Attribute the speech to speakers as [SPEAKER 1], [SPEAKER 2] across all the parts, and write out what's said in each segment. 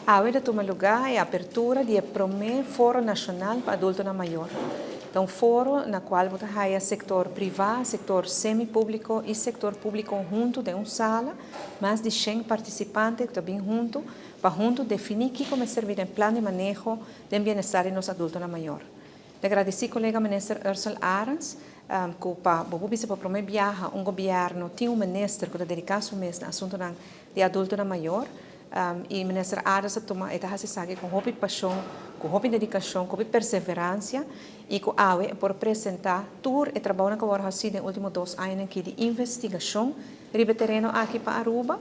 [SPEAKER 1] Awe ta tuma lugar e apertura di e prome Foro Nacional pa Adultonan Mayor. Ta un foro na cual bo ta haya sector priva, sector semi-publico y sector publico hunto den un sala, mas di 100 participante cu ta bin hunto pa hunto defini kico mester bira e plan di maneho den bienestar di nos adultonan mayor. Ta agradeci colega Minister Ursell Arends cu pa bo por bisa pa prome biaha un gobierno tin un minister cu ta dedica su mes na asuntonan di adultonan mayor. Y Minister Arends a tuma e ta haci esaki cu hopi pasion, cu hopi dedicacion, cu hopi perseverancia y cu awe e por presenta tur e trabounan cu a worde haci den ultimo 2 añanan aki di investigacion riba e tereno aki pa Aruba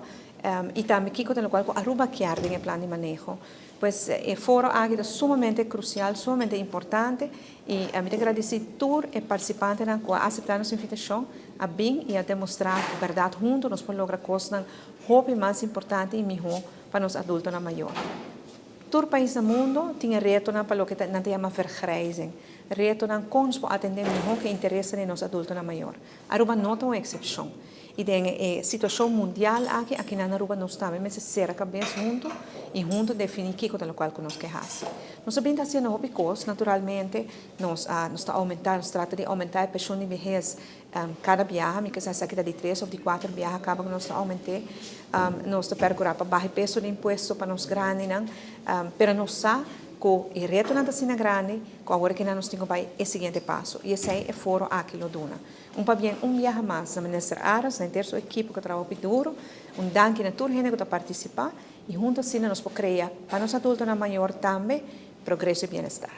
[SPEAKER 1] y tambe kico ta locual cu Aruba kier den e plan di maneho. Pues e foro aki ta sumamente crucial, sumamente importante y mi ta agradeci tur e participantenan cu a acepta nos invitacion, a bin y a demostra cu berdad hunto nos por logra cosnan hopi mas importante y miho pa nos adultonan mayor. Tur pais na mundo tin e retonan pa loke nan ta yama vergrijzing. Retonan con nos por atende miho cu e interesnan di nos adultonan mayor. Aruba no ta un excepcion. Y den e situacion mundial aki, aki na Aruba nos tambe mester cera cabes hunto y hunto defini kico ta locual cu nos ke haci. Nos a bin ta haciendo hopi cos, naturalmente, nos ta aumenta, nos trata di aumenta e pensioen di behes cada biaha, mi ke sa esaki ta di 3 of di 4 biaha caba cu nos ta aumente. Nos ta percura pa baha peso di impuesto pa nos grandinan, pero nos sa cu e retonan ta asina grandi cu awor cu nos tin cu bay e siguiente paso. Y esey e foro aki lo duna. Un pabien un biaha mas na Minister Arends, na henter su ekipo cu ta traha duro, un danki na tur hende cu ta participa y hunto asina nos por crea pa nos adultonan mayor tambe progreso y bienestar.